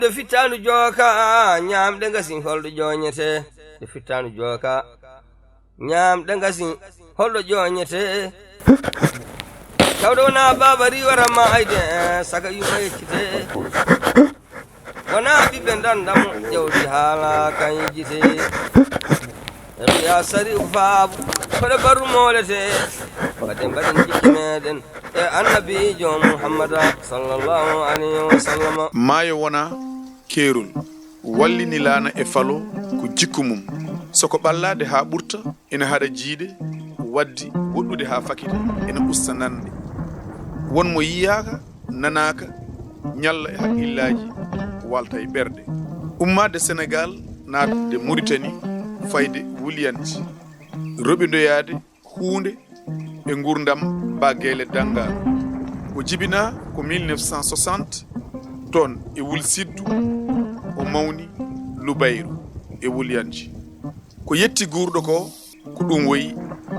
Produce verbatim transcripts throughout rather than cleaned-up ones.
Ɗo fittaandu jooka, ñaamɗe ngasi, holɗo jooñete? Ɗo fittaandu jooka, ñaamɗe ngasi, holɗo jooñete? Tawde wonaa baaba riiwata ma ayde, saka yumma yeccite. Wonaa ɓiɓɓe ndanda mo, jawdi haala kan yejjite. Riya sari ko faabu, koɗo barru moolete. Mbaɗen, mbaɗen jikki meɗen e annabiijo Muhammada sallallahu alayhi wa sallam. Maayo wona keerol, wallini laana e falo ko jikku mum. Soko ɓallaade haa ɓurta, ina haɗa jiiɗe, waddi woɗɗude haa fakita, ina usta nanɗe. Won mo yiyaaka, nanaaka, ñalla e haqqillaaji, walta e ɓerɗe. Ummaade Senegaal, naatde Muritani, fayde Wuliyanti, roɓindoyaade huunde e nguurndam Ba Geele Dangaaru. O jibinaa ko mille neuf cent soixante, toon e Wul Siddu, o mawni Lubayru e Wuliyanti. Ko yetti guurɗo ko, ko ɗum woyi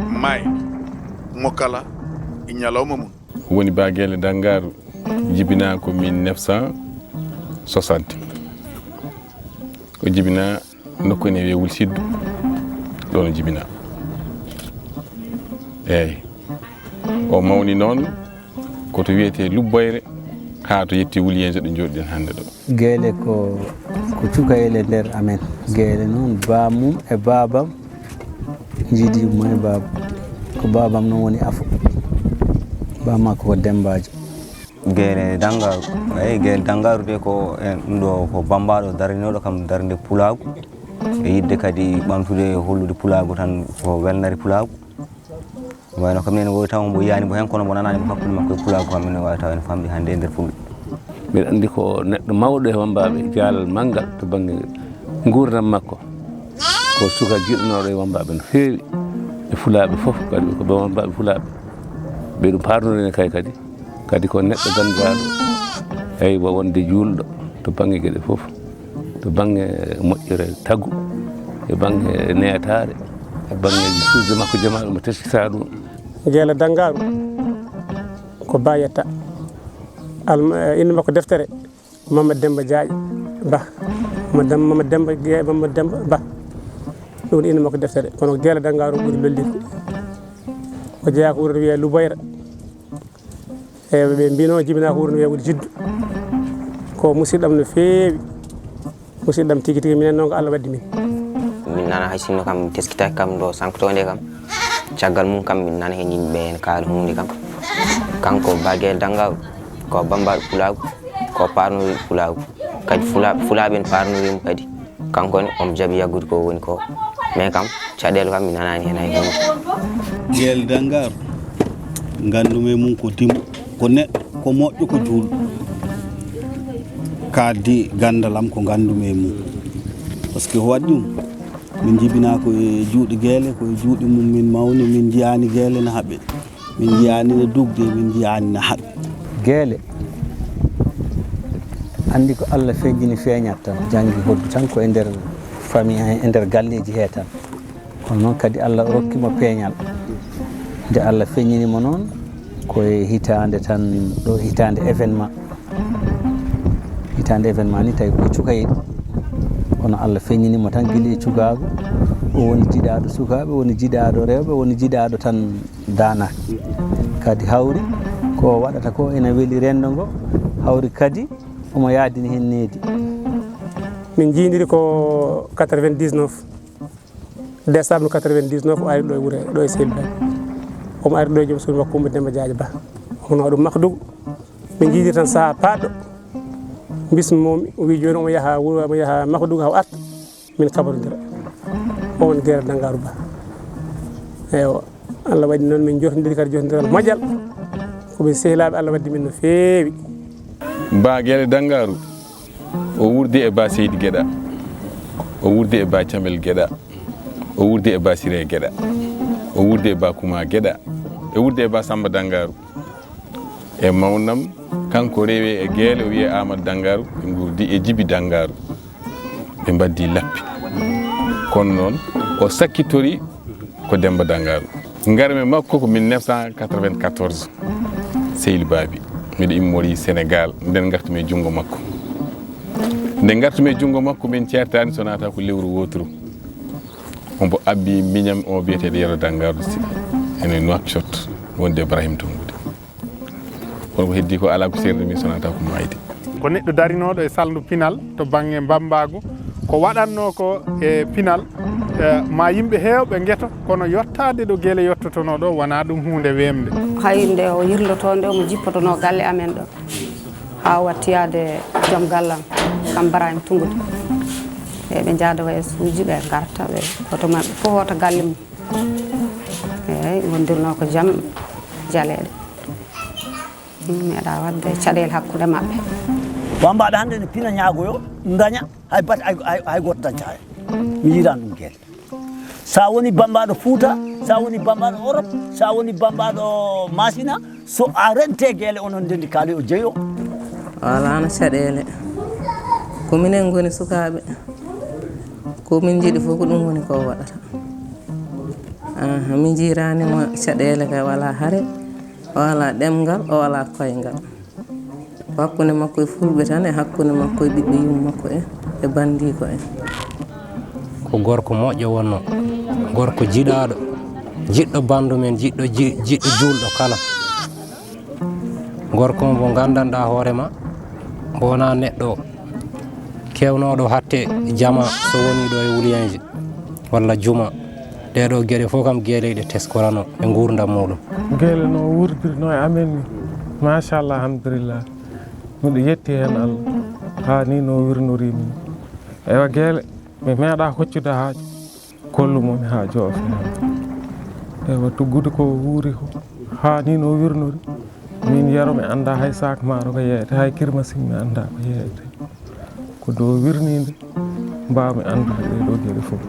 maayde mo kala e ñalawma mum. Woni Ba Geele Dangaaru jibinaa ko mille neuf cent soixante. O jibinaa nokku ene wiyee Wul Siddu, ɗoon o jibinaa. Eeyi. O mawni noon ko to wiyetee Lubboyre, haa to yetti Wuliyanti ɗo njooɗiɗen hannde ɗo. Geele ko, ko cukayel e nder amen. Geele noon, baamum e baabam njiidi yumma e baaba. Ko baabam noon woni afo. Baaba makko ko Demmbaajo. Geele Dangaaru. Eeyi, Geele Dangaaru de ko en ɗum ɗo ko bammbaaɗo darinooɗo kam darnde pulaagu. E yiɗde kadi ɓamtude hollude pulaagu tan ko welnare pulaagu. Wayno kam ene wowi taw mbo yiyaani mbo heen, kono mbo nanaani mbo hakkunde makko e pulaagu kam, ene waawi taw ene famɗi hannde e nder Fulɓe. Mbiɗa anndi ko neɗɗo mawɗo e wammbaaɓe, jaalal manngal to bannge nguurndam makko. Ko suka jiɗnooɗo e wammbaaɓe no feewi, e fulaaɓe fof kadi, ko ɓe wammbaaɓe fulaaɓe. Ɓe ɗum paarnori ene kay kadi. Kadi ko neɗɗo ganndaaɗo, eywa, wonde juulɗo to bannge geɗe fof, to bannge moƴƴere tagu, e bannge neetaare, e bannge suusde makko jamaaɗo mo teskitaa ɗum. Geele Dangaaru ko Ba yetta. Alma-, innde makko deftere, Mamad Demba Jaaƴ Ba. Mamad Dem-, Mamad Demba Ge-, Mamad Demba Ba. Ɗum woni innde makko deftere. Kono Geele Dangaaru ɓuri lolliɗde. O jeyaa ko wuro wiyee Luboyra. Eeyi, ɓe mbino jibinaa ko wuro no wiyee Wul Jiddu. Ko musidɗam no feewi. Musidɗam tigi tigi, minen noon ko Allah waddi min. Min nana hay sinno kam teskitaaki kam ɗo sanktoonde kam. Caggal mum kam min nana heen yimɓe ene kaala huunde kam. Kanko Ba Geele Dangaaru ko bammbaaɗo pulaagu, ko paarnori pulaagu. Kadi fula-, fulaaɓe ene paarnori mo kadi. Kanko ne omo jaɓi yaggude ko woni ko. Mais kam, caɗeele kam mi nanaani heen hay huunde. Geele Dangaaru, nganndu-mi e mum ko dimo, ko neɗɗo, ko moƴƴo, ko juulɗo. Kaaldi ganndal am ko nganndu-mi e mum. Parce que ko waɗi ɗum, min njibinaa ko e juuɗe Geele, ko e juuɗe mum min mawni, min njiyaani Geele na haɓe. Min njiyaani na dugde, min njiyaani na haɓe. Geele, anndi ko Allah feññini feeñat tan, janngi hoddu tan ko e nder famille, e nder galleeji hee tan. Kono noon kadi Allah rokki mo peeñal. Nde Allah feññini mo noon, ko e hitaande tan, ɗo hitaande événement. Hitaande événement ni tawi ko cukayel. Kono Allah feññini mo tan gila e cukaagu. O woni jiɗaaɗo sukaaɓe, woni jiɗaaɗo rewɓe, woni jiɗaaɗo tan daanaka. Kadi hawri ko o waɗata ko ena weli renndo ngo, hawri kadi omo yaadini heen needi. Min njiidiri ko quatre-vingt-dix-neuf, décembre quatre-vingt-dix-neuf, o ari ɗo e wuro, ɗo e Seydi Ba. Omo ari ɗo e joom suudu makko Coumba Demba Jaajo Ba. Omo nawa ɗum Makdugu. Min njiidiri tan sahaa paaɗɗo. Bismo, o wi jooni omo yaha wuro, omo yaha Makdugu haa o arta. Min kabarondira. O woni Geele Dangaaru Ba. Eywa. Allah waɗi noon min jotondiri kadi jotondiral moƴƴal. Ko min sehilaaɓe, Allah waddi min no feewi. Ba Geele Dangaaru, o wuurdi e Ba Seydi Geɗa, o wuurdi e Ba Camel Geɗa, o wuurdi e Ba Siree Geɗa, o wuurdi e Ba Kumaa Geɗa, o wuurdi e Ba Sammba Dangaaru. E mawnam, kanko rewi e Geele, o wiyee Aamadu Dangaaru, ɓe nguurdi e Jibi Dangaaru. Ɓe mbaɗdi lappi. Kono noon, o sakkitori ko Demmba Dangaaru. Ngarmi e makko ko mille neuf cent quatre-vingt-quatorze. Sehil Baabi, miɗo immori Senegaal, nden ngartumi e junngo makko. Nde ngartumi e junngo makko, min ceertaani so naata ko lewru wooturu. Omo abbi miñam o biyeteeɗo Yero Danngaardu Sy, ene Nouakchott, wonde Ibrahim Tonngude. Kono ko heddii ko, alaa ko seernimi so naata ko maayde. Ko neɗɗo darinooɗo e salndu pinal to bannge mbammbaagu. Ko waɗatnoo ko e pinal, eh, ma yimɓe heewɓe ngeto, kono yottaade ɗo Geele yottotonoo ɗo, wonaa ɗum huunde weemde. Hay nde o yirlotoo nde, omo jippotonoo galle amen ɗo, haa watti yaade joom galle am, kam Ibrahim Tonngude. Ɓe, ɓe njaada wayasuuji, ɓe ngarta, ɓe, gooto maɓɓe fof hoota galle mum. Eey, ngondirnoo ko jam, jaleeɗe. Meeɗaa waɗde caɗeele hakkunde maɓɓe. Bammbaaɗo hannde ne pina ñaagoyo, daña, hay bat-, hay, hay, hay gooto dañta heen. Mi yiiraa ɗum Geele. So a woni bammbaaɗo Fuuta, so a woni bammbaaɗo Orop, so a woni bammbaaɗo Maasina, so a rentee Geele, onon ndenndi kaali o jeyo. Alaa na caɗeele. Ko minen ngoni sukaaɓe. Ko min njiɗi fof ko ɗum woni ko o waɗata. Aha, min njiiraani mo caɗeele kay, walaa hare, o alaa ɗemngal, o alaa koyngal. Ko hakkunde makko e fulɓe tan, e hakkunde makko e ɓiɓɓe yumma makko en, e banndiiko en. Ko gorko moƴƴo wonnoo, gorko jiɗaaɗo, jiɗɗo banndu men, jiɗɗo ji-, jiɗɗo juulɗo kala. Gorko mo nganndanɗaa hoore ma, mbo wonaa neɗɗo keewnooɗo hatte jama so wonii ɗo e wuliyaŋji walla juma. Ɗee ɗoo geɗe fof kam Geele ɗe teskoranoo e nguurndam muuɗum. Geele no wuurdirnoo e amen ni, machallah, alhamdulillah. Miɗo yetti heen Allah, haa ni no wirnorii min. Ewa Geele, mi meeɗaa hoccude haaju. Kollu mo mi haa joofe. Ewa, tuggude ko wuuri ko, haa ni no wirnori. Min Yero mi anndaa hay saak maaro ko yeeyete, hay kirmasi mi anndaa ko yeeyete. Ko ɗo wirninde, mbaawmi anndude ɗee ɗoo geɗe fof.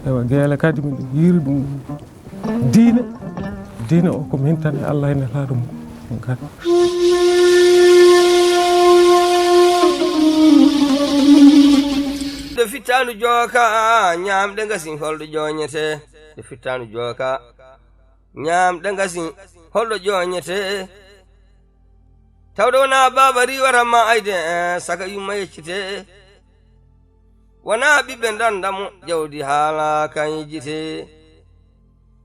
Ewa, Geele kadi miɗo yiiri ɗum. Diine, diine o ko min tan e Allah e Nelaaɗo mum. Ɗo fittaandu jooka, ñaamɗe ngasi, holɗo jooñete? Ɗo fittaandu jooka, ñaamɗe ngasi, holɗo jooñete? Tawde wonaa baaba riiwata ma ayde, eh, saka yumma yeccite. Wonaa ɓiɓɓe ndanda mo, jawdi haala kan yejjite.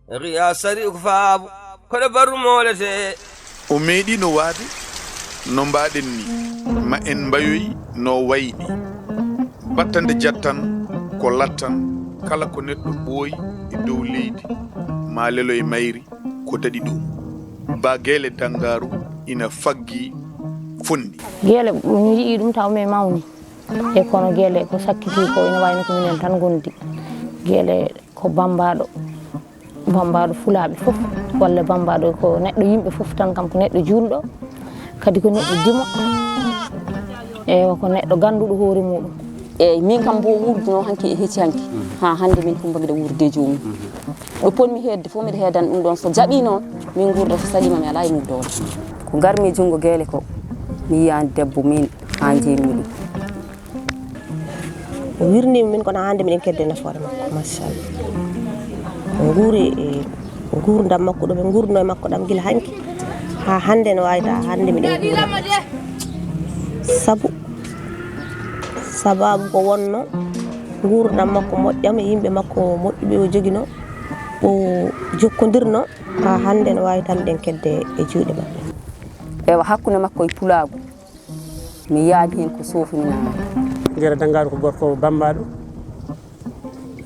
Riya sari ko faabu, koɗo barru moolete. O meeɗiino waade no mbaaɗen ni, ma en mbayoy no wayɗi. Battande jattan ko lattan, kala ko neɗɗo ɓooyi e dow leydi, ma lelo e mayri, ko daɗi ɗum. Ba Geele Danngaru ina faggi fonndi. Geele, mi yi'ii ɗum taw mi mawni. E kono Geele ko sakkitii ko ina wayno ko minen tan ngondi. Geele ko bammbaaɗo, bammbaaɗo fulaaɓe fof, walla bammbaaɗo ko neɗɗo yimɓe fof tan, kam ko neɗɗo juulɗo, kadi ko neɗɗo dimo. Eewa, ko neɗɗo gannduɗo hoore muuɗum. Eeyi, min kam mbo wuurduno hanki e hecci hanki. Haa hannde min Kumba mbiɗa wuurde e joomum. Ɗo potmi heedde fof mbiɗa heedan ɗum ɗoon. So jaɓii noon, min nguurda, so saɗiima mi alaa e mum doole. Ko ngarmi e junngo Geele ko, mi yiyaani debbo min haa njeeymi ɗum. O wirniima min kono hannde miɗen kedde nafoore makko, machallah. O nguuri e nguurndam makko ɗo ɓe nguurduno e makko ɗam gila hanki. Haa hannde no waawi tawa hannde miɗen nguuri. Sabu, sabaabu ko wonno nguurndam makko moƴƴam e yimɓe makko moƴƴuɓe o jogino, o jokkondirno, haa hannde no waawi tan miɗen kedde e juuɗe maɓɓe. Ewa, hakkunde makko e pulaagu, mi yiyaani heen ko soofi mi nanaani. Geele Danngaru ko gorko bammbaaɗo,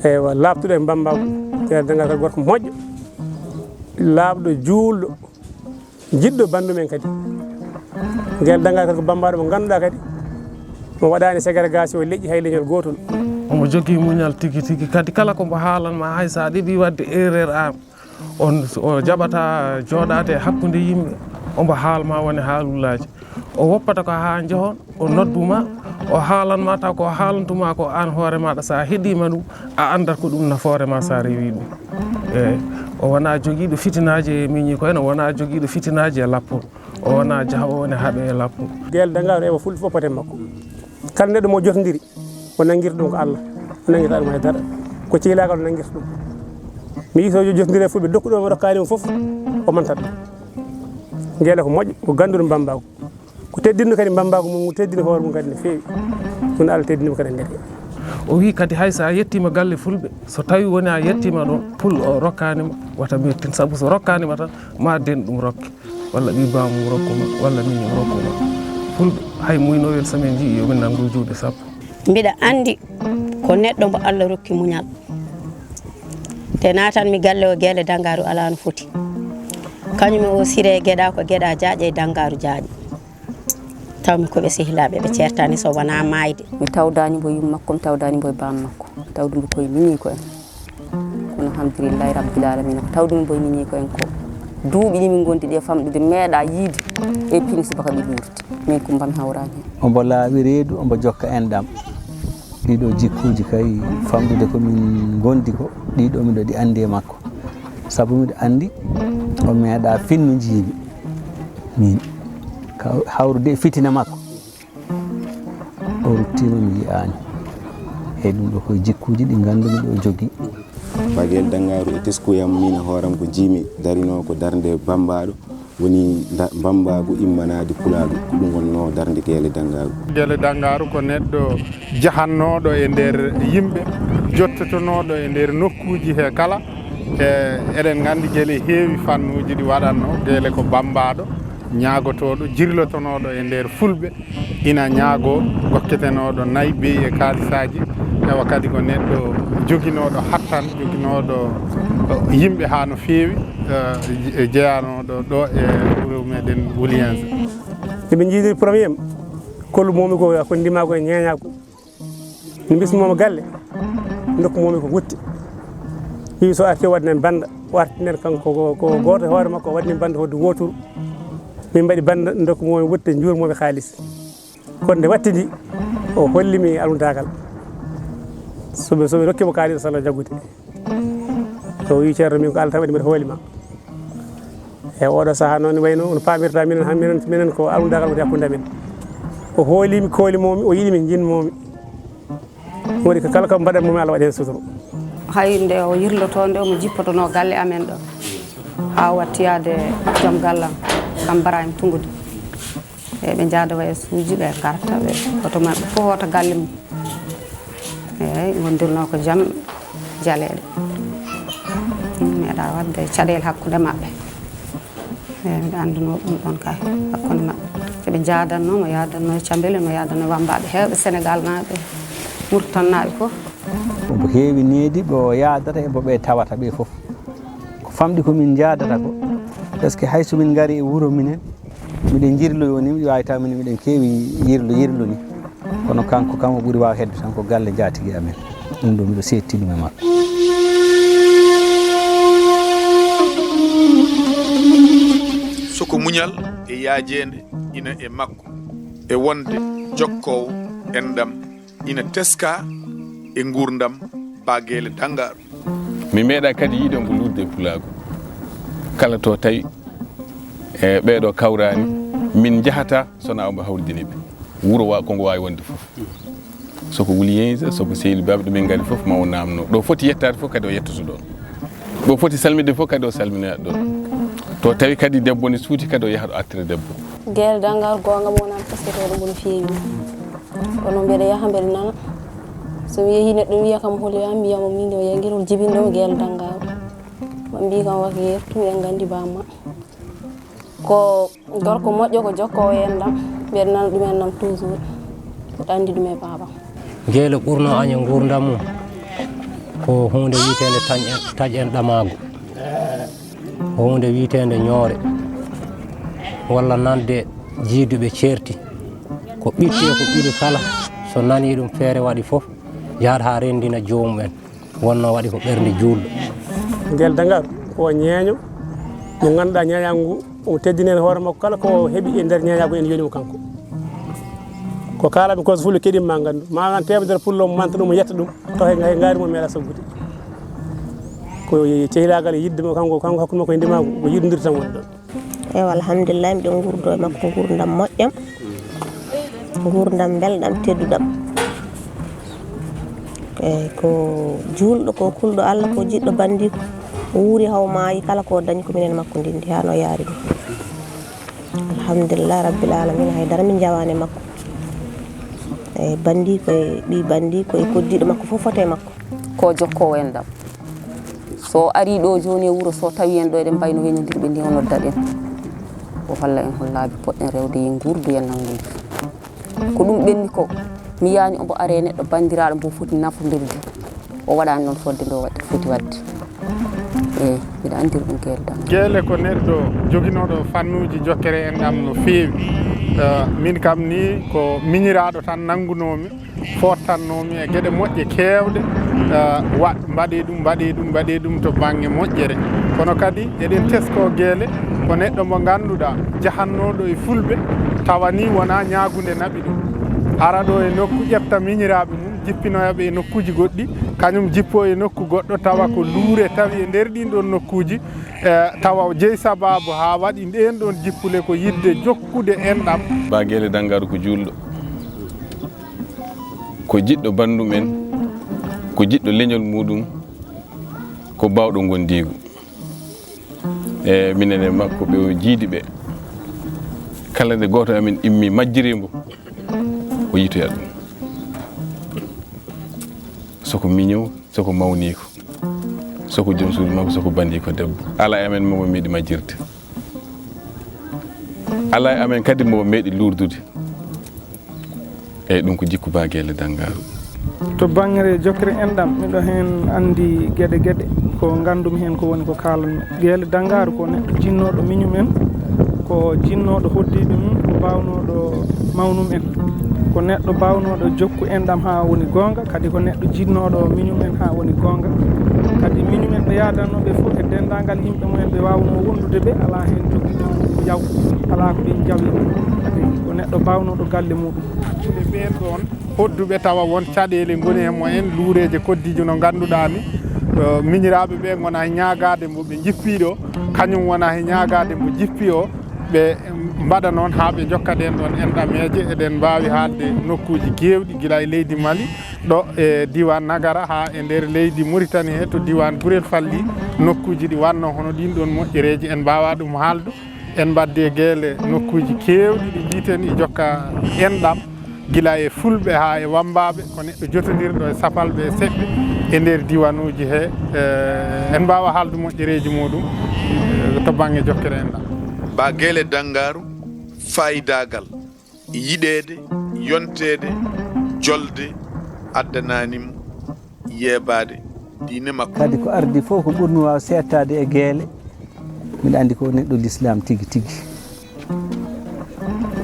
ewa, laaɓtuɗo e bammbaagu. Geele Danngaru ko gorko moƴƴo, laaɓɗo, juulɗo, jiɗɗo banndum en kadi. Geele Danngaru ko bammbaaɗo mo ngannduɗaa kadi, mo waɗaani ségrégation leƴƴi hay leñol gootol. Omo jogii muñal tigi tigi, kadi kala ko mbo haalan ma, hay so a ɗeɓii waɗde erreur aan, on, o jaɓata jooɗaade e hakkunde yimɓe, omo haalma woni haalullaaji. O woppata ko haa njohon, o noddu ma, o haalan ma taw ko o haalantuma ko aan hoore maaɗa, so a heɗiima ɗum, a anndat ko ɗum nafoore ma so a rewii ɗum. Eeyi, o wonaa jogiiɗo fitinaaji e miñi ko en, o wonaa jogiiɗo fitinaaji e lappol, o wonaa jahoowo ne haɓe e lappol. Geele Danngaru ewa fulɓe fof poten makko. Kala neɗɗo mo jotondiri, o nanngirta ɗum ko Allah, o nanngirta ɗum hay dara. Ko cihlaaka o nanngirta ɗum. Mi yii so jotondiri e fulɓe, dokkuɗo mo rokkaani mo fof, o mantat ɗum. Geele ko moƴƴo, ko gannduɗo bammbaagu. Ko Teddinɗo kadi mbammbaagu mum, teddini hoore mum kadi no feewi. Ɗum Allah teddini mo kadi e nder. O wii kadi, hay so a yettiima galle Fulɓe, so tawii woni a yettiima ɗo, Pul o rokkaani ma, wata mettin, sabu so rokkaani ma tan, ma den ɗum rokke, walla ɓii baamum rokku ma, walla miñum rokku ma. Fulɓe, hay muynowel so min njii, yo min nanngu juuɗe sappo. Mbiɗa anndi ko neɗɗo mo Allah rokki muñal. Nde naatanmi galle o, Geele Dangaaru alaa no foti. Kañum o Siree Geɗa ko Geɗa jaaƴe e Dangaaru jaaƴe. Tawmi ko ɓe sehilaaɓe, ɓe ceertaani so wonaa maayde. Mi tawdaani mbo yumma makko, mi tawdaani mbo e baam makko. Tawdu mbo koye miñiiko en. Kono alhamdulillahi rabbil alamina, ko tawdu mbo e miñiiko en ko. Duuɓi ɗi min ngondi ɗi e famɗude, meeɗa yiide e pini subaka ɓe luurti. Min Kumba mi hawraani heen. Omo laaɓi reedu, omo jokka enɗam. Ɗiɗo jikkuuji kay famɗude ko min ngondi ko, ɗiɗo miɗo ɗi anndi e makko. Sabu miɗo anndi o meeɗa finno njiimi min. Ka hawrude e fitina makko, o ruttiima mi yiyaani. Eyi, ɗum ɗo ko jikkuuji ɗi nganndu-mi ɗo jogii. Ba Geele Dangaaru e teskuyam, min e hooram ko njiimi darinoo ko darnde bammbaaɗo, woni nda-, mbammbaagu immanaade pulaagu, ko ɗum wonnoo darnde Geele Dangaaru. Geele Dangaaru ko neɗɗo jahannooɗo e nder yimɓe, jottotonooɗo e nder nokkuuji he kala. E, eɗen nganndi Geele heewi fannuuji ɗi waɗatnoo. Geele ko bammbaaɗo, ñaagotooɗo, jirlotonooɗo e nder Fulɓe, ina ñaagoo gokketenooɗo nayi, beyi e kaalisaaji. Ewa, kadi ko neɗɗo joginooɗo hattan, joginooɗo yimɓe haa no feewi, eh, je-, jeyanooɗo ɗo e wuro meɗen Wuliyeense. Nde min njiidi premier, kollu moomi ko, ko ndimaagu e ñeeñaagu. Min mbismooma galle, ndokku moomi ko wutte. Wi so arti o waɗanen bannda, o artinen kanko ko, ko gooto e hoore makko, o waɗani bannda hoddu wooturu. Min mbaɗi bannda, ndokku moomi wutte, njuur moomi kaalis. Kono nde wattidi, o holli mi almudaagal. So ɓe, so ɓe rokki mo kaalis, o sala jaggude. O wi, "Ceerno, min ko Allah tan waɗi mbeɗa hooli ma." E oɗo sahaa noon wayno no paamirta minen, han minen, minen ko almudaagal woni hakkunde amen. O hoolimi, koolimomi, o yiɗimi, jinmomi. Waɗi ko kala ko mbaɗan momi, Allah waɗi heen sutura. Hay nde o yirloto, nde omo jippotono galle amen ɗo, haa watti yaade joom gallam, kam Ibrahima Tungude. Eyi, ɓe njaada wayasuuji, ɓe ngarta, ɓe, hoto maɓɓe fof hoota galle mum. Eyi, ngondirnoo ko jam, jaleeɗe. Meeɗaa waɗde caɗeele hakkunde maɓɓe. Eyi, miɗo anndunoo ɗum ɗoon kay, hakkunde maɓɓe. So ɓe njaadatnoo, mo yaadatnoo e Cambérène, mo yaadatnoo e wammbaaɓe heewɓe, Senegaalnaaɓe, Muritaninaaɓe fof. Omo heewi needi, ɓe o yaadata e mbo ɓe tawata ɓe fof. Ko famɗi ko min njaadata ko, parce que hay so min ngari e wuro minen, miɗen njirloyoo ni, miɗo waawi taw min miɗen keewi yirlo, yirlo ni. Kono kanko kam o ɓuri waaw hedde tan ko galle njaatigi amen. Ɗum ɗo miɗo seetti ɗum e makko. Soko muñal e yaajeende ina e makko, e wonde jokkoowo enɗam ina teskaa e nguurndam Ba Geele Dangaaru. Mi meeɗaa kadi yiide mbo luutde e pulaagu. Kala to tawi, e, ɓeeɗo kawraani, min njahataa so wonaa omo hawridini ɓe. Wuro wa-, ko ngo waawi wonde fof. So ko Wuliyeense, so ko Sehli Baaɓe, ɗo min ngari fof, ma o naamno. Ɗo foti yettaade fof, kadi o yettoto ɗoon. Ɗo foti salminde fof, kadi o salminoya ɗoon. To tawi kadi debbo ne suuti, kadi o yaha ɗo artira debbo. Geele Dangaaru, goonga mo wonaa teskotooɗo mbo no feewi. Kono mbeɗa yaha, mbeɗa nana. So mi yehii, neɗɗo wiya kam, "Holi an?" Mbiya mo, "Miin o yangirol jibinɗo mo Geele Dangaaru." Ɓe mbiyi kam, "Wata yertu, en nganndi bamma." Ko gorko moƴƴo, ko jokkoowo enɗam. Mbeɗa nana ɗum enɗam toujours. Mbeɗa anndi ɗum e baabam. Geele ɓurno aña nguurndam mum ko huunde wiyeteende taƴ-, taƴ enɗamaagu. Ko huunde wiyeteende ñoore, walla nande jiiduɓe ceerti. Ko ɓitti e ko ɓili kala, so nanii ɗum feere waɗi fof, yahat haa renndina joomum en. Wonnoo waɗi ko ɓernde juulɗo. Geele Dangaaru ko ñeeño mo ngannduɗaa ñeeñaagu ngu, omo teddini heen hoore makko, kala ko o heɓi e nder ñeeñaagu en yoni mo kanko. Ko kaalaami ko so fulɓe keɗii ma nganndu, ma ngan teemedere pullo mo manta ɗum, mo yetta ɗum, taw hay, hay ngaari mo meeɗaa soggude. Ko cehilaagal e yiɗde mo kanko, kanko hakkunde makko e ndimaagu, ko yiɗondirde tan woni ɗoon. Ewa, alhamdulillahi, miɗen nguurdo e makko nguurndam moƴƴam, nguurndam mbelɗam, tedduɗam. Eyi, ko juulɗo, ko kulɗo Allah, ko jiɗɗo banndiiko. O wuuri haa o maayi, kala ko o dañi ko minen e makko ndenndi, haa no yaari ni. Alhamdulillah rabbil alamin, haydara min njawaani e makko. E bandi ko e ɓii bandi ko e koddiiɗo makko fof foti e makko. Ko jokkoowo enɗam. So o arii ɗo jooni e wuro, so tawii en ɗo eɗen mbayno weñondirɓe ni, o noddat en. O holla en hollaaji poɗɗen rewde e nguurdu e nanngude. Ko ɗum ɓenni ko, mi yiyaani omo aree neɗɗo banndiraaɗo mbo foti nafondirde. O waɗaani noon fodde nde o waɗ-, foti waɗde. Eey, mbiɗa anndiri ɗum Geele Dannga. Geele ko neɗɗo joginooɗo fannuuji jokkere enɗam no feewi. Eh, min kam ni ko miñiraaɗo tan nanngunoomi, foottannoomi e geɗe moƴƴe keewɗe, eh, wa-, mbaɗee ɗum, mbaɗee ɗum, mbaɗee ɗum to bannge moƴƴere. Kono kadi eɗen teskoo Geele ko neɗɗo mo ngannduɗaa jahannooɗo e Fulɓe, tawa ni wonaa ñaagunde naɓi ɗum. Ara ɗo e nokku ƴetta miñiraaɓe mum, jippinoya ɓe e nokkuuji goɗɗi, kañum jippoo e nokku goɗɗo, tawa ko luure tawi e nder ɗiin ɗoon nokkuuji, eh, tawa o jeyi sabaabu haa waɗi ndeen ɗoon jippule ko yiɗde jokkude enɗam. Ba Geele Danngaru ko juulɗo, ko jiɗɗo banndum en, ko jiɗɗo leñol muuɗum, ko baawɗo ngonndiigu. E minen e makko ɓe o jiidi ɓe. Kala nde gooto e amen immi majjiri mbo, o yitoya ɗum. Soko miño, soko mawniiko, soko joom suudu makko, soko bandiiko debbo. Alaa e amen mo o meeɗi majjirde. Alaa e amen kadi mo o meeɗi luurdude. Eyi, ɗum ko jikku Ba Geele Danngaru. To bangre jokkere enɗam, miɗo heen anndi geɗe geɗe ko nganndumi heen ko woni ko kaalanmi. Geele Danngaru ko neɗɗo jinnooɗo miñum en, ko jinnooɗo hoddiiɓe mum, ko baawnooɗo mawnum en. Ko neɗɗo baawnooɗo jokku enɗam haa woni goonga, kadi ko neɗɗo jinnooɗo miñum en haa woni goonga. Kadi miñum en ɓe yaadannoo ɓe fof e denndaangal yimɓe mumen ɓe waawnoo wondude ɓe, alaa heen jokkuɗo yaw, alaa ko ɓe njawi. Kadi ko neɗɗo baawnooɗo galle muuɗum. Ɓeen ɗoon hodduɓe tawa won caɗeele ngoni e mumen, luureeje koddiijo no ngannduɗaa ni, eh, miñiraaɓe ɓe ngona e ñaagaade mbo ɓe njippii ɗo, kañum wona e ñaagaade mbo jippii o, ɓe mbaɗa noon haa ɓe njokka ɗeen ɗoon enɗameeje. Eɗen mbaawi haalde nokkuuji keewɗi, gila e leydi Mali, ɗo e diiwaan Nagara haa e nder leydi Muritani he to diiwaan Gurel Falli, nokkuuji ɗi wannoo hono ɗiin ɗoon moƴƴereeji en mbaawaa ɗum haaldu. En mbaddii e Geele nokkuuji keewɗi ɗi mbiyeten e jokka enɗam, gila e Fulɓe haa e Wammbaaɓe, ko neɗɗo jotondirɗo e sapalɓe e seɓɓe e nder diiwanuuji he. Eh, en mbaawa haaldu moƴƴereeji muuɗum, eh, to bannge jokkere enɗam. Ba Geele Danngaru, faayidaagal, yiɗeede, yonteede, jolde, addanaani mo yeebaade diine makko. Kadi ko ardi fof ko ɓurmi waaw seettaade e Geele. Mbiɗa anndi ko neɗɗo lislaam tigi tigi.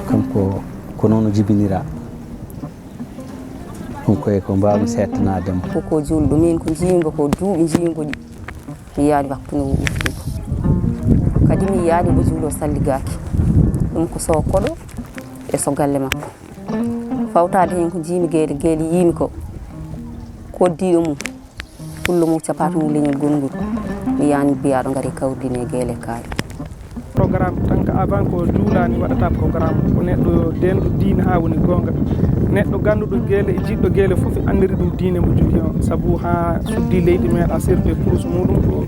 Kanko ko noon o jibiniraa. Ɗum koye ko mbaawmi seettanaade mo. Ko, ko juulɗo, min ko njiimi ko duuɓi njiimi ɗi. Mi yiyaani waktu no o usti ko. Kadi mi yiyaani mo juulɗo salligaaki. Ɗum ko so koɗo e so galle makko. Fawtaade heen ko njiimi Geele, Geele yiimi ko. Koddiiɗo mum. Pullo mum capato mum leñol gongol. Mi yiyaani mbiyaaɗo ngari kawridine Geele kaari. Programme tan ko avant ko juulaani waɗata programme. Ko neɗɗo denɗo diine haa woni goonga. Neɗɗo gannduɗo Geele e jiɗɗo Geele fof anndiri ɗum diine mo jogii on. Sabu haa suddi leydi meeɗa sirde kurus muuɗum ko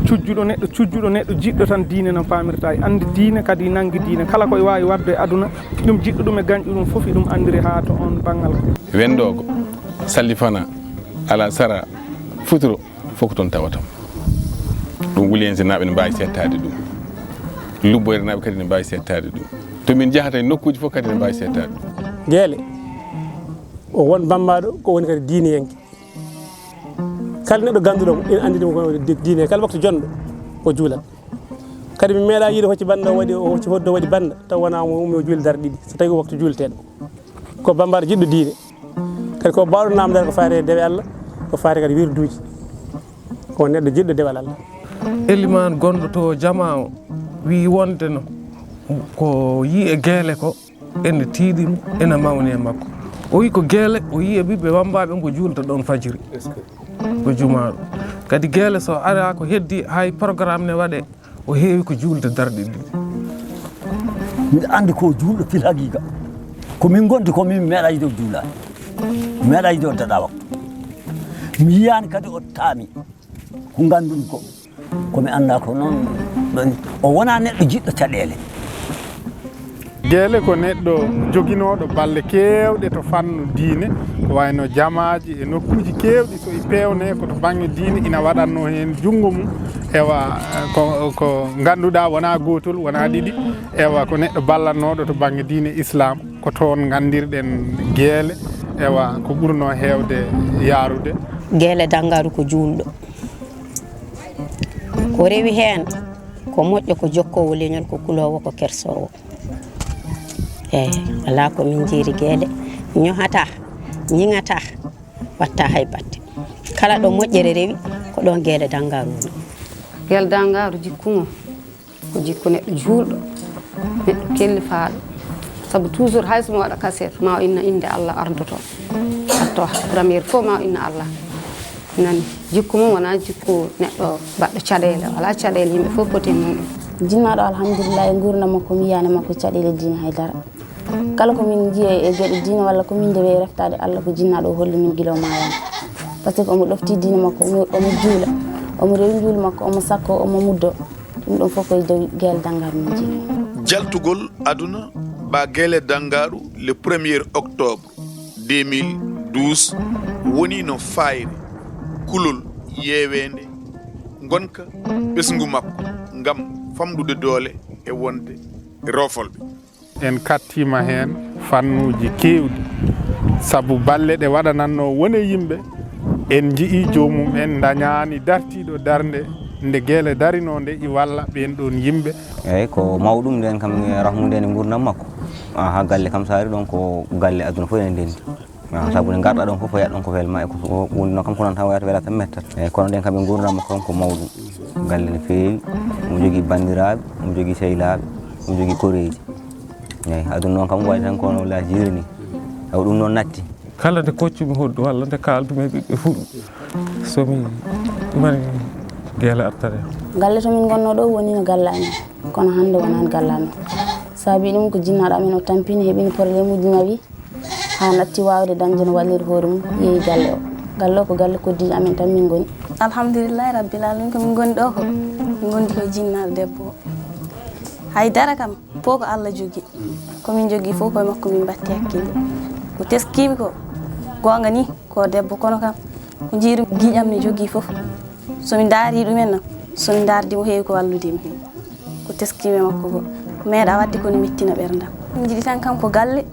cujjuɗo neɗɗo, cujjuɗo neɗɗo jiɗɗo tan diine no paamirta. E anndi diine kadi nanngi diine. Kala ko e waawi waɗde e aduna, ɗum jiɗɗo ɗum e gañɗo ɗum fof eɗum anndiri haa to on banngal. Wenndoogo, sallifana, alasara, futuro, fof ko toon tawata. Ɗum Wuliyeense naaɓe ne mbaawi seettaade ɗum. Lubboyre naaɓe kadi ne mbaawi seettaade ɗum. To min njahata e nokkuuji fof kadi ne mbaawi seettaade ɗum. Geele, o won bammbaaɗo, ko woni kadi diineyanke. Kala neɗɗo gannduɗo mo, ina anndini mo ko di-, diine, kala waktu jonɗo, o juulat. Kadi mi meeɗaa yiide hocci bannda, o waɗi, o hocci hoddo, o waɗi bannda, taw wonaa mo ummi o juuli darɗe ɗiɗi, so tawii ko waktu juulteeɗo. Ko bammbaaɗo jiɗɗo diine. Kadi ko baawɗo naamndaade ko faati e dewe Allah, ko faati kadi wirduuji. Ko neɗɗo jiɗɗo dewal Allah. Elimaan gonɗo to jamaa o wiyi wonde no ko yiyi e Geele ko ene tiiɗi mo, ene mawni e makko. O wiyi ko Geele, o yiyi e ɓiɓɓe Wammbaaɓe mbo juulta ɗoon fajiri. Ko jumaaɗo. Kadi Geele so araa ko heddii hay programme ne waɗee. O heewi ko juulde darɗe ɗiɗi. Mbiɗa anndi ko juulɗo fil haqiiqa. Ko min ngondi ko min meeɗaa yiide o juulaani. Meeɗaa yiide o daɗaa waktu. Mi yiyaani kadi o taami. Ko nganndumi ko. Ko mi anndaa ko noon. Ɗon o wonaa neɗɗo jiɗɗo caɗeele. Geele ko neɗɗo joginooɗo balle keewɗe to fannu diine, ko wayno jamaaji e nokkuuji keewɗi, so e peewne ko to baŋnge diine, ina waɗatnoo heen junngo mum, ewa, ko, ko ngannduɗaa wonaa gootol, wonaa ɗiɗi, ewa, ko neɗɗo ballatnooɗo to baŋnge diine Islaam, ko toon nganndirɗen Geele, ewa, ko ɓurnoo heewde yaarude. Geele Danngaru ko juulɗo, ko rewi heen, ko moƴƴo, ko jokkoowo leñol, ko kuloowo, ko kersoowo. Eey, alaa ko min njiiri Geele, ñohataa, ñiŋataa, waɗtaa hay batte. Kala ɗo moƴƴere rewi, ko ɗoon Geele Danngaru woni. Geele Danngaru jikku mum ko jikku neɗɗo juulɗo, neɗɗo kellifaaɗo. Sabu toujours hay so mi waɗa kaset, ma o inna innde Allah ardoto. Arto première fois ma o inna Allah. Nani, jikku mum wonaa jikku neɗɗo baɗɗo caɗeele, o alaa caɗeele, yimɓe fof poti e muɗum. Jinnaaɗo, alhamdulillahi, e nguurndam makko, mi yiyaani makko caɗeele diine hay dara. Kala ko min njiya e geɗe diine walla ko min ndewi e reftaade Allah, ko jinnaaɗo o holli min gila o maayaani. Par ce que omo ɗofti diine makko, omo, omo juula, omo rewi njuulu makko, omo sakko, omo muddo. Ɗum ɗon fof ko e dow Geele Danngaru min njiyi. Jaltugol aduna ba Geele Danngaru le premier octobre deux mille douze woni no fayre kulol yeeweende ngonka ɓesngu makko ngam famɗude doole e wonde e roofolɓe. En kattiima heen fannuuji keewɗi, sabu balle ɗe waɗanatnoo won e yimɓe, en njiyi joomum en ndañaani dartiiɗo darnde nde Geele darinoo nde i walla ɓeen ɗoon yimɓe. Eeyi, ko mawɗum ndeen kam, e rahmu ndeen e nguurndam makko. Aha, galle kam so ari ɗoon ko galle aduna fof ene ndenndi. Ah, sabu nde ngarɗaa ɗoon fof, yahɗaa ɗoon ko welma e ko woni noon kam, ko noon tan wayata, welata tan, mettat. Eeyi, kono ndeen kam e nguurndam makko kam ko mawɗum. Galle no feewi, omo jogii banndiraaɓe, omo jogii sehilaaɓe, omo jogii koreeji. Eeyi, aduna noon kam waɗi tan ko no la jiiri ni. Taw ɗum noon natti. Kala nde koccumi hoɗdu walla nde kaaldumi e ɓiɓɓe fulɓe, so mi mari Geele artata. Galle to min ngonnoo ɗo woni no galle amen, kono hannde wonaani galle amen. Saabi ɗum ko jinnaaɗo amen o tampini, heɓino problème uji nawi, haa natti waawde dañde no wallira hoore mum, yehi galle o. Galle o ko galle koddiijo amen tan min ngoni. Alhamdulillahi rabbil alamin, ko min ngoni ɗo ko, min ngondi ko jinnaaɗo debbo o. Hay dara kam, fof ko Allah jogii. Ko min njogii fof koye makko min mbatti hakkille. Ko teskiimi ko, goonga ni, ko debbo, kono kam, ko njiiɗum giiƴam ne jogii fof. So mi ndaari ɗumen noon, so mi ndaardi mo heewi ko wallude mi heen. Ko teskiimi e makko ko, meeɗa waɗde ko ne mettina ɓerndam. Min njiɗi tan kam ko galle,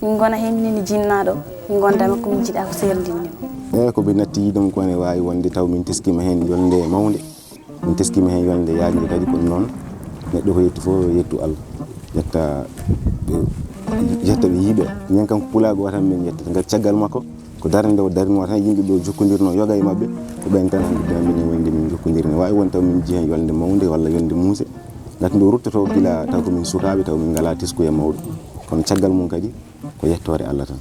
min ngona heen minen e jinnaaɗo, min ngonda makko, min njiɗa ko seerndinni mo. Eeyi, ko ɓe natti yiide mo ko ne waawi wonde taw min teskiima heen yolnde mawnde. Min teskiima heen yolnde yaajnde kadi, kono noon neɗɗo ko yetti fof yettu Allah. Yetta, yetta ɓe yiiɓe. Minen kam ko pulaagu o tan min yettata. Ngati caggal makko, ko darnde o darnoo tan, yimɓe ɓe o jokkondirnoo, yoga e maɓɓe, ko ɓeen tan anndudinoo min e wonde min njokkondirii. Waawi won taw min njiyi heen yolnde mawnde walla yolnde muuse. Ngati nde o ruttotoo gila taw ko min sukaaɓe, taw min ngalaa teskuya mawɗo. Kono caggal mum kadi, ko yettoore Allah tan.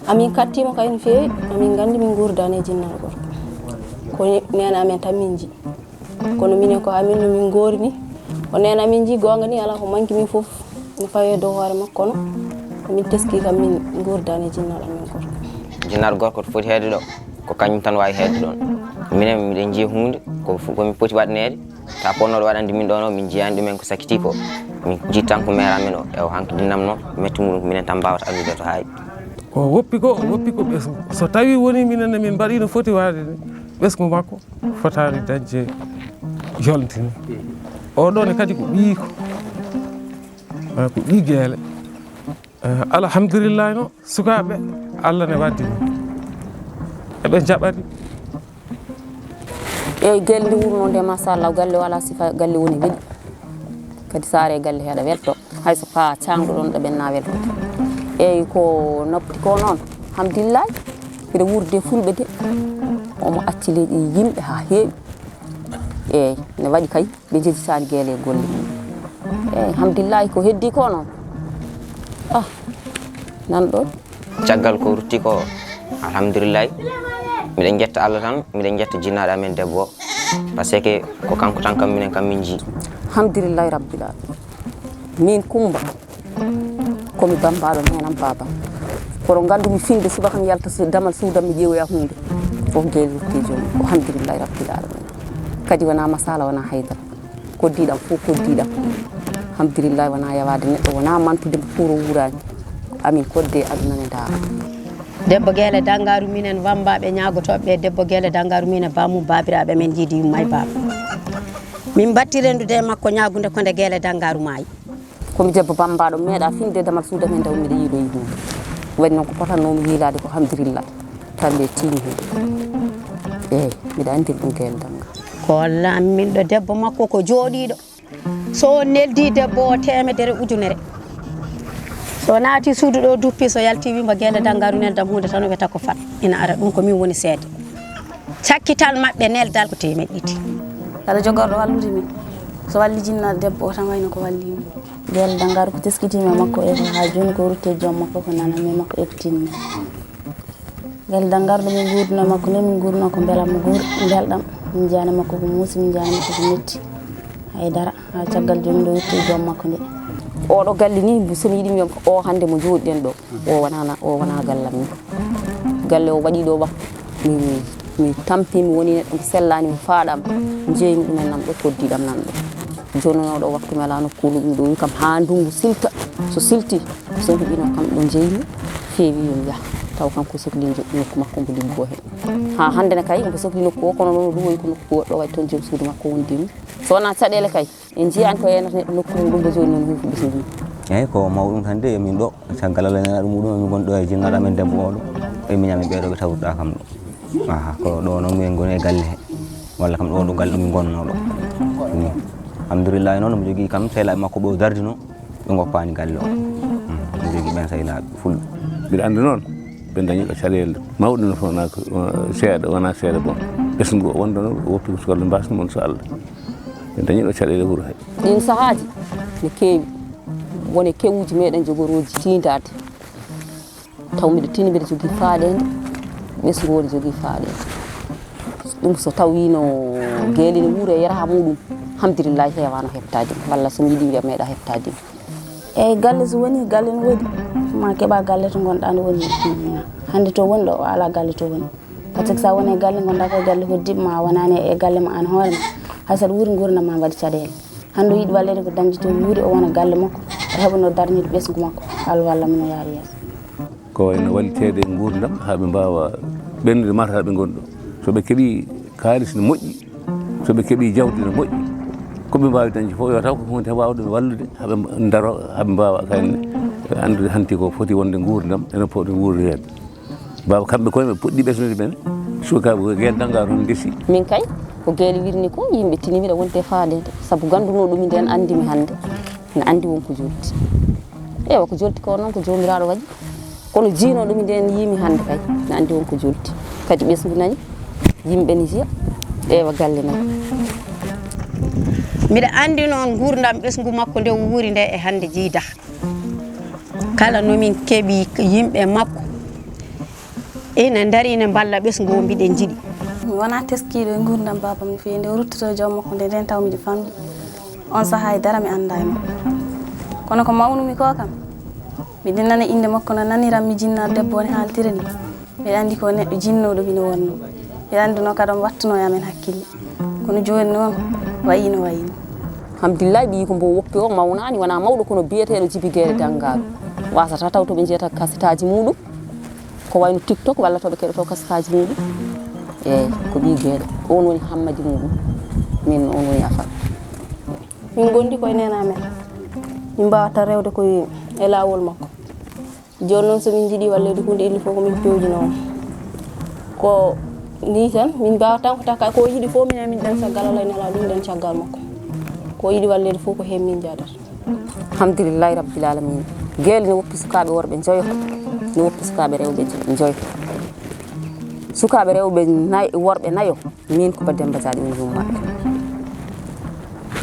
Amin kattiima kay no feewi, amin nganndi min nguurdaani e jinnaaɗo gorko. Ko neene amen tan min njiyi. Kono minen ko amin no min ngoori ni. Ko neene amin njiyi, goonga ni, alaa ko manki min fof no fawi e dow hoore makko, kono ko min teskii kam min nguurdaani e jinnaaɗo amen gorko. Jinnaaɗo gorko to foti heedde ɗo, ko kañum tan waawi heedde ɗoon. Minen miɗen njiya huunde, ko fu-, ko min poti waɗaneede, ta potnooɗo waɗande min ɗoon o, min njiyaani ɗumen ko sakitii ko. Min njiɗi tan ko meer amen o, e o hankidinamno, metti muɗum ko minen tan mbaawata addude to haayi. O woppi ko, o woppi ko ɓesngu. So tawii wonii minen ne min mbaɗii no foti waɗde ni, ɓesngu makko fotaani dañde yolnde ni. Oo ɗoo ne kadi ko ɓiyiko, ah, ko ɓiy Geele. Eh, alhamdulillahi no, sukaaɓe, Allah ne waddi mo. Eɓe njaɓari. Eeyi, galle nde wurnoo nde, machallah, galle o alaa sifa, galle woni weɗi. Kadi so a ari e galle he aɗa welto. Hay so ko a caangɗo ɗoon ɗo ɓenna welto. Eeyi, ko noppi ko noon, alhamdulillahi. Mbiɗa wuurde e fulɓe de. Omo acci leydi yimɓe haa heewi. Eeyi, ne waɗi kay. Ɓe njejjitaani Geele e golle mum. Eeyi, alhamdulillahi, ko heddii ko noon. Ah, nan ɗoon. Caggal ko rutti ko, alhamdulillahi, miɗen njetta Allah tan, miɗen njetta jinnaaɗo amen debbo o, par ce que ko kanko tan kam minen kam min njiyi. Alhamdulillahi rabbil alamin. Min Kumba, ko mi bammbaaɗo neenam baabam. Kono nganndumi fiŋde subaka mi yalta su-, damal suudam mi ƴeewoya huunde. Fof Geele rutti jooni. Alhamdulillahi rabbil alamin. Kadi wonaa masaala, wonaa haydara. Koddiiɗam fof koddiiɗam. Alhamdulillahi, wona yawaade neɗɗo, wona mantude mo pour o wuuraani. Amin kodde aduna ne ndaara. Debbo Geele Danngaru, minen wammbaaɓe ñaagotooɓe, debbo Geele Danngaru, minen baamum baabiraaɓe men njiidi yumma e baaba. Min mbattii renndude e makko ñaagunde ko nde Geele Danngaru maayi. Ko mi debbo bammbaaɗo, mi meeɗaa finde damal suudu amen taw miɗo yiiloyi huunde. Waɗi noon ko potannoomi yiilaade ko, alhamdulillah, kamɓe tiimi heen. Eeyi, miɗo anndiri ɗum Geele Danngaru. Ko lamminɗo debbo makko ko jooɗiiɗo. So o neldii debbo o teemedere ujunere, so o naatii suudu ɗo duppi, so yaltii wii mbo Geele Danngaru neldam huunde tan, o wiyata ko fat ina ara, ɗum ko min woni seede. Cakkital maɓɓe neldal ko teemeɗɗe ɗiɗi. Kala jogorɗo wallude min, so walli jinnaɗo debbo o tan wayno ko walli min. Geele Danngaru ko teskitiimi e makko e ko haa jooni ko rutte joom makko ko nanami e makko ekkitinmi. Geele Danngaru ɗo min nguurduno e makko ni, min nguurduno ko mbelamma goori, belɗam. Min njaani makko ko muusi, min njaani makko ko metti. Hay dara, haa caggal jooni ɗo rutte joom makko nde. Oɗo galle ni, so mi yiɗi mi wiya o hannde mo jooɗiɗen ɗo. O wonaa, o wonaa gallam ni. Galle o waɗi ɗo waktu. Mi, mi tampi, mi woni neɗɗo mo sellaani, mo faaɗaama. Njeymi ɗumen nan ɗo, koddiɗam nan ɗo. Jooni o ɗo waktu mi alaa nokkuure ɗum ɗo wi kam haa ndunngu silta. So silti, so huɓino kam ɗo njeymi, feewi yo mi yah. Taw kanko sokli njo-, nokku makko mbo liggoo heen. Haa hannde ne kay, mbo sokli nokku o, kono noon ɗum o wi ko nokku goɗɗo waɗi toon joom suudu makko wondi mum. So wonaa caɗeele kay, en njiyaani ko yeynata neɗɗo nokku mum ɗum mbo jooni noon huufi ɓesngu mum. Eeyi, ko mawɗum tan de, emin ɗo, caggal Allah e nelaaɗo muɗum, emin ngoni ɗo e jinnaaɗo amen debbo oɗo, e miñam e ɓeeɗo ɓe tawruɗaa kam ɗo. Aha, ko ɗo noon min ngoni e galle he, walla kam ɗo ɗo galle ɗo min ngonnoo ɗo. Ni. Alhamdulillahi noon, omo jogii kam sehlaaɓe makko ɓe o dardinoo, ɓe ngoppaani galle o. Hmm, omo jogii ɓeen sehlaaɓe fulɓe. Mbiɗa anndi noon, ɓe dañi ɗo caɗeele mawɗe no fo, wonaa ko, seeɗa, wonaa seeɗa boom. Ɓesngu o wonda noon, o woppi ko sukaɓe mbasno mo, so Allah. Ɓe dañi ɗo caɗeele wuro he. Ɗiin sahaaji ne keewi, wone kewuuji meɗen jogorooji tiindaade. Taw miɗo tini, mbiɗa jogii faaɗeende, ɓesngu o ne jogii faaɗeende. Ɗum so tawiino Geele ne wuura e yaraha muɗum, alhamdulillahi, heewaano heɓtaade mi. Walla so mi yiɗi wiya meeɗa heɓtaade mi. Eeyi, galle so woni, galle ne woodi, ma keɓa galle to ngonɗaa ne woni. Hannde to woni ɗo, o alaa galle to woni. Par ce que so a woni e galle, ngonɗaa ko e galle hoddii ma, a wonaani e galle ma aan hoore ma, hay so aɗa wuuri nguurndam ma mbaɗi caɗeele. Hannde o yiɗi walleede ko dañde to wuuri, o wona galle makko, o heɓa no darnirde ɓesngu makko, Allah walla mo no yaari yeeso. Ko wayno walliteede e nguurndam haa ɓe mbaawa ɓennude mata haa ɓe ngoni ɗo. So ɓe keɓii kaalis no moƴƴi, so ɓe keɓii jawdi no moƴƴi, ko ɓe mbaawi dañde fof yo taw ko huunde waawde ɓe wallude haa ɓe ndaro, haa ɓe mbaawa kadi anndude hanti ko foti wonde nguurndam, ene foti wuurdeede. Baaba kamɓe koye ɓe puɗɗi ɓesnude men, sukaaɓe ko Geele Danngaru toon ndesi. Min kay, ko Geele wirni ko, yimɓe tini mbiɗa wonde e faaɗeede, sabu ganndunooɗo mi ndeen anndi mi hannde. Ina anndi won ko jolti. Ewa, ko jolti ko noon ko Joomiraaɗo waɗi. Kono jiinooɗo mi ndeen yiimi hannde kay, ina anndi won ko jolti. Kadi ɓesngu nani, yimɓe ne njiya. Ewa, galle nani. Mbiɗa anndi noon nguurndam ɓesngu makko nde o wuuri nde e hannde jiida. Kala no min keɓi yimɓe makko, ina ndari ina mballa ɓesngu o, mbiɗen njiɗi. Mi wonaa teskiiɗo e nguurndam baabam no feewi. Nde o ruttotoo joom makko nde, ndeen taw miɗo famɗi. On sahaa e dara mi anndaa e makko. Kono ko mawnumi ko kam, miɗo nana innde makko no naniram mi jinnaaɗo debbo o ne haaltira ni. Mbiɗa anndi ko neɗɗo jinnooɗo mi no wonnoo. Mbiɗa anndi no kadi omo wattunoo e amen hakkille. Kono jooni noon, wayi no wayi ni. Alhamdulillahi, ɓiyiiko mbo woppi o mawnaani, wonaa mawɗo kono biyeteeɗo Jibi Geele Danngaru. Waasata taw to ɓe njiyata kasetaaji muɗum. Ko wayno TikTok walla to ɓe keɗoto kasetaaji muɗum. Eeyi, ko ɓii Geele. Oon woni Hammadi muɗum. Min oon woni Afal. Min ngondi koye neene amen. Min mbaawata rewde koye e laawol makko. Jooni noon, so min njiɗi walleede huunde, il faut ko min pewjinoo mo. Ko nii tan, min mbaawata tan ko taka, ko o yiɗi fof, minen min ɗen caggal Alla, en alaa ɗum ɗen caggal makko. Ko o yiɗi walleede fof, ko heen min njahdata. Alhamdulillahi Rabbil Alamina. Geele ne woppi sukaaɓe worɓe njoyo, ne woppi sukaaɓe rewɓe njoyo. Sukaaɓe rewɓe nay-, worɓe nayo, min Kuba Demba Jaaɗi woni yummaɓe.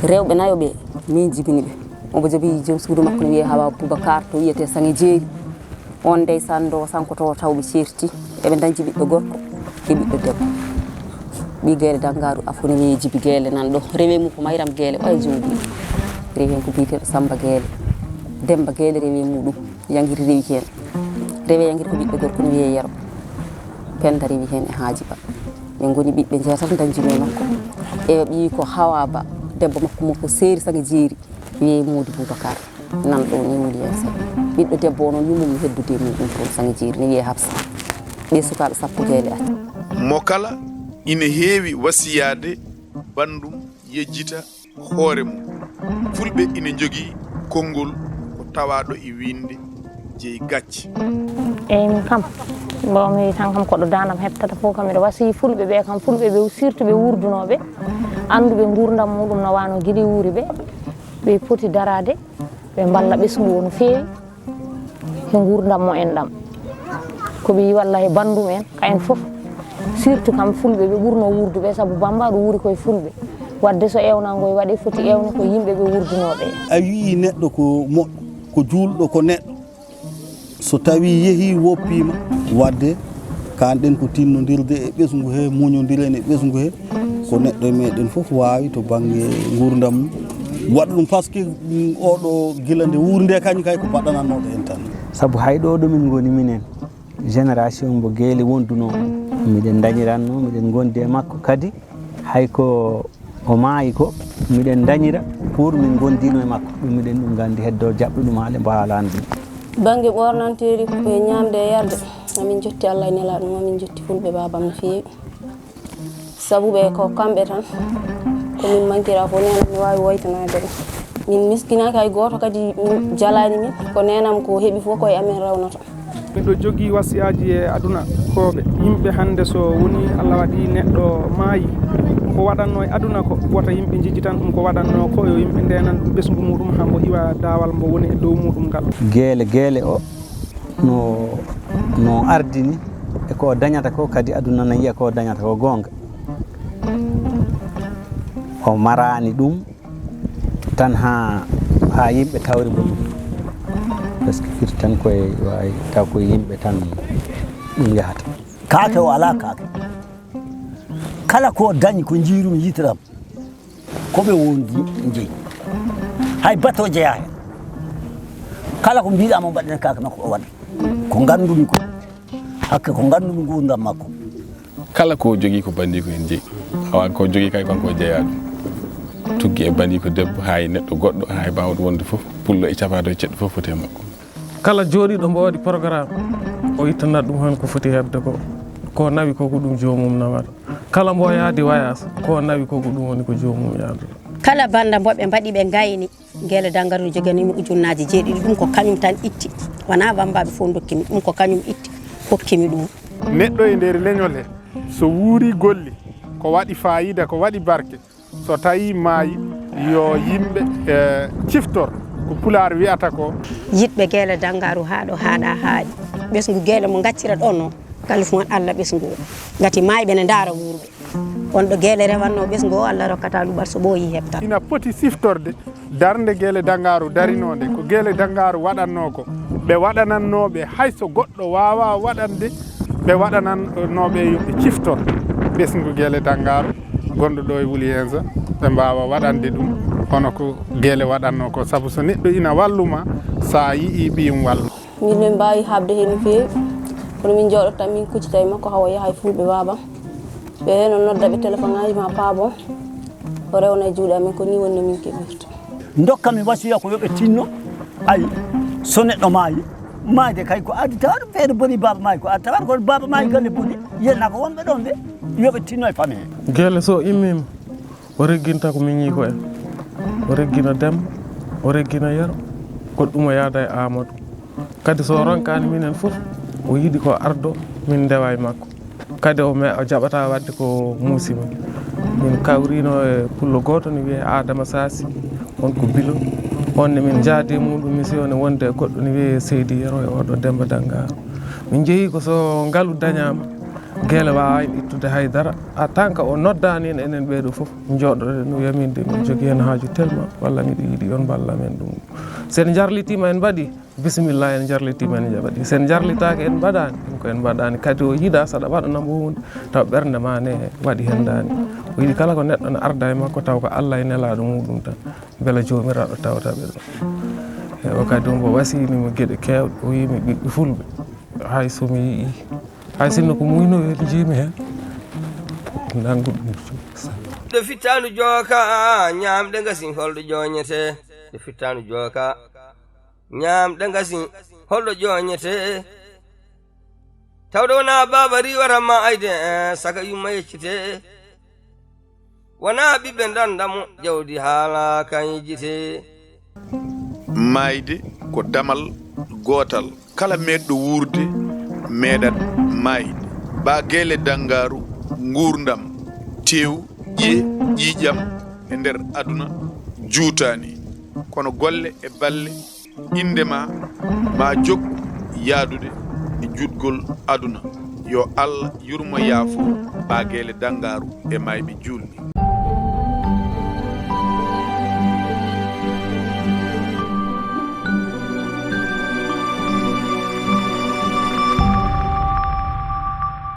Rewɓe nayo ɓe, min jibini ɓe. Omo jogii joom suudu makko no wiyee Hawa Boubacar to wiyetee Saŋe Jeeri. On ndeysaan, ndo sankoto taw ɓe ceerti, eɓe dañci ɓiɗɗo gorko e ɓiɗɗo debbo. Ɓii Geele Danngaru Afo ne wiyee Jibi Geele nan ɗo. Rewe mum ko Mayram Geele, ɓay jooɗii. Rewe ko biyeteeɗo Samba Geele. Demba Geele rewe muɗum, yangiri rewi heen. Rewe yangiri ko ɓiɗɗo gorko no wiyee Yero. Penda rewi heen e Haaji Ba. Ɓe ngoni ɓiɓɓe njeetato dañjinoo makko. E ɓiyi ko Hawa Ba, debbo makko mo ko Seeri Saŋe Jeeri. Wiyee Moodi Boubacar, nan ɗo ni Wuli en Sey. Ɓiɗɗo debbo o noon, yumum mi heddude e muɗum toon, Saŋe Jeeri, ne wiyee Hafsa. Ɓe sukaaɓe sappo jeego acca. Mo kala ina heewi wasiyaade banndum yejjita hoore mum. Fulɓe ina njogii konngol ko tawaaɗo e winnde jeyi gacce. Eyi, min kam, mbo mi tan kam ko ɗo daandam heɓtata fof kam, miɗo wasiyii fulɓe ɓe kam, fulɓe ɓe surtout ɓe wuurdunooɓe, annduɓe nguurndam muɗum no waano gili wuuri ɓe, ɓe poti daraade, ɓe mballa ɓesngu o no feewi, he nguurndam mo en ɗam. Ko ɓe yi walla he banndum en, ka en fof, surtout kam fulɓe ɓe ɓurno wuurduɓe, sabu Bamba ɗo wuuri koye fulɓe. Wadde so eewnango e waɗe foti eewne ko yimɓe ɓe wuurdunooɓe. A yii neɗɗo ko moƴƴo, ko juulɗo, ko neɗɗo. So tawii yehii woppiima, wadde kaan-ɗen ko tinnondirde e ɓesngu hee, muñondiren e ɓesngu hee, ko neɗɗo e meeɗen fof waawi to bannge nguurndam mum waɗa ɗum, parce que, mm, oɗo gila nde wuuri nde kañum kay ko baɗanannooɗo en tan. Sabu hay ɗo ɗo min ngoni minen, génération mbo Geele wondunoo, miɗen ndañiranno, miɗen ngondi e makko kadi, hay ko o maayi ko, miɗen ndañira pour min ngondino e makko. Ɗum miɗen ɗum nganndi heddo jaɓɗo ɗum haale mbo haalani ɗum. Bannge ɓoornanteeri e ñaamde e yarde, amin njotti Allah e nelaaɗo mum, amin njotti fulɓe baabam no feewi. Sabu ɓe ko kamɓe tan, ko min mankira fof, neenam ne waawi woytanaade ɓe. Min miskinaaki hay gooto, kadi min jalaani min, ko neenam ko heɓi fof ko e amen rawnata. Miɗo jogii wasiyaaji e aduna kooɓe. Yimɓe hannde so wonii Allah waɗii neɗɗo maayi, ko waɗannoo e aduna ko, wota yimɓe njejjitan ɗum ko waɗannoo ko, yo yimɓe ndeenan ɗum ɓesngu muɗum haa mbo iwa daawal mbo woni e dow muɗum ngal. Geele, Geele o no, no ardini e ko o dañata ko, kadi aduna na yiya ko o dañata ko goonga. O maraani ɗum tan haa, haa yimɓe tawri mo ɗum. Parce que firti tan koye, waawi taw ko yimɓe tan ɗum yahata. Kaake o alaa kaake. Kala ko dañi ko njiirum yitiram, ko ɓe wondi jeyi. Hay bato jeyaa heen. Kala ko mbiɗa mo mbaɗen kaake makko o waɗa. Ko nganndumi ko. Hakke ko nganndumi nguurndam makko. Kala ko jogii ko banndii ko heen jeyi. Awa ko jogii kay kanko o jeyaa ɗum. Tuggi e banndii ko debbo, haa e neɗɗo goɗɗo, haa e baawɗo wonde fof, pullo e capaado e ceɗɗo fof foti e makko. Kala jooɗiiɗo mbo waɗi programme, o ittanat ɗum heen ko foti heɓde ko. Ko nawi ko, ko ɗum joomum nawata. Kala mbo yaadi wayaas, ko nawi ko, ko ɗum woni ko joomum yaadata. Kala bannda mbo ɓe mbaɗi ɓe ngayni, Geele Danngaru joganiimi ujunnaaje jeeɗiɗi, ɗum ko kañum tan itti. Wonaa Bammbaaɓe fof ndokkimi, ɗum ko kañum itti, hokkimi ɗum. Neɗɗo e nder leñol he, so wuuri golli, ko waɗi faayiida, ko waɗi barke, so tawii maayi, yo yimɓe, eh, ciftor, ko Pulaar wiyata ko. Yiɗɓe Geele Danngaru haa ɗo haaɗa haaɗi. Ɓesngu Geele mo ngaccira ɗo noon, kala fof Allah ɓesngu o. Ngati maayɓe ne ndaara wuurɓe. Wonɗo Geele rewatnoo ɓesngu o, Allah rokkata ɗum ɓar so ɓooyii heɓta. Ina poti siftorde darnde Geele Danngaru darinoonde, ko Geele Danngaru waɗatnoo ko. Ɓe waɗanatnoo ɓe hay so goɗɗo waawaa waɗande, ɓe waɗanatnoo ɓe yo ɓe ciftor ɓesngu Geele Danngaru gonɗo ɗo e Wuli Ensa, ɓe mbaawa waɗande ɗum hono ko Geele waɗatnoo ko. Sabu so neɗɗo ina wallu ma, so a yi'ii ɓiyum wallu. Min, min mbaawi haaɓde heen no feewi, kono min njooɗoto tan, min kuccita e makko haa o yaha e fulɓe baabam. Ɓe heen o nodda ɓe telefoŋaaji ma paabon, o rewna e juuɗe amen, ko nii woni no min keɓirta. Ndokka mi wasiya ko yo ɓe tinno, ayi, so neɗɗo maayi, maayde kay ko aditaɗo, feere boni baaba maayi ko aditaɗo, kono baaba maayi galle boni, yenna ko wonɓe ɗon ɓe, yo ɓe tinno e famille. Geele so immiima, o regginta ko miñiiko en, o reggina Demba, o reggina Yero, goɗɗum o yaada e Aamadu. Kadi so o ronkaani minen fof, o yiɗi ko ardo, min ndewa e makko. Kadi o me-, o jaɓata waɗde ko muusi ma. Min kawrino e pullo gooto ne wiyee Adama Saasi, on ko Bilo. On ne min njaadi e muɗum, mi si on e wonde e goɗɗo ne wiyee Seydi Yero e oɗo Demba Danngaru. Min njehi ko so ngalu dañaama, Geele waawaa en ittude hay dara. En tant que o noddaani en, enen ɓee ɗoo fof, njooɗoɗen no yaminde, min njogii heen haaju tellement, walla miɗo yiɗi on mballa men ɗum. So en njarlitiima en mbaɗii, bisimilla, en njarlitiima en mbaɗii. So en njarlitaaki en mbaɗaani, ɗum ko en mbaɗaani. Kadi o yiɗaa so aɗa waɗana mo huunde, taw ɓernde maa ne waɗi heen daani. O yiɗi kala ko neɗɗo ne arda e makko, taw ko Allah e nelaaɗo muɗum tan, mbela Joomiraaɗo tawta ɓe ɗum. E o kadi, o mbo wasiyini mo geɗe keewɗe, o wiyi mi ɓiɓɓe fulɓe, hay so mi yi'ii, hay sinno ko muynoyel njiimi heen, nanngu ɗum. Ɗo fittaandu jooka, ñaamɗe ngasi, holɗo jooñetee? Nde fittaandu jooka, ñaamɗe ngasi, holɗo ƴooñetee? Tawde wonaa baaba riiwata ma ayde, eh, saka yumma yeccitee. Wonaa ɓiɓɓe ndanda mo, jawdi haala kan yejjitee. Maayde ko damal gootal. Kala meeɗɗo wuurde meeɗat maayde. Baageele danngaaru nguurndam, teew, ƴiye, ƴiiƴam e nder aduna juutaani. Kono golle e balle innde ma, ma jokku yaadude e juutgol aduna. Yo Allah yurmo yaafo baageele danngaaru e maayɓe juulɓe.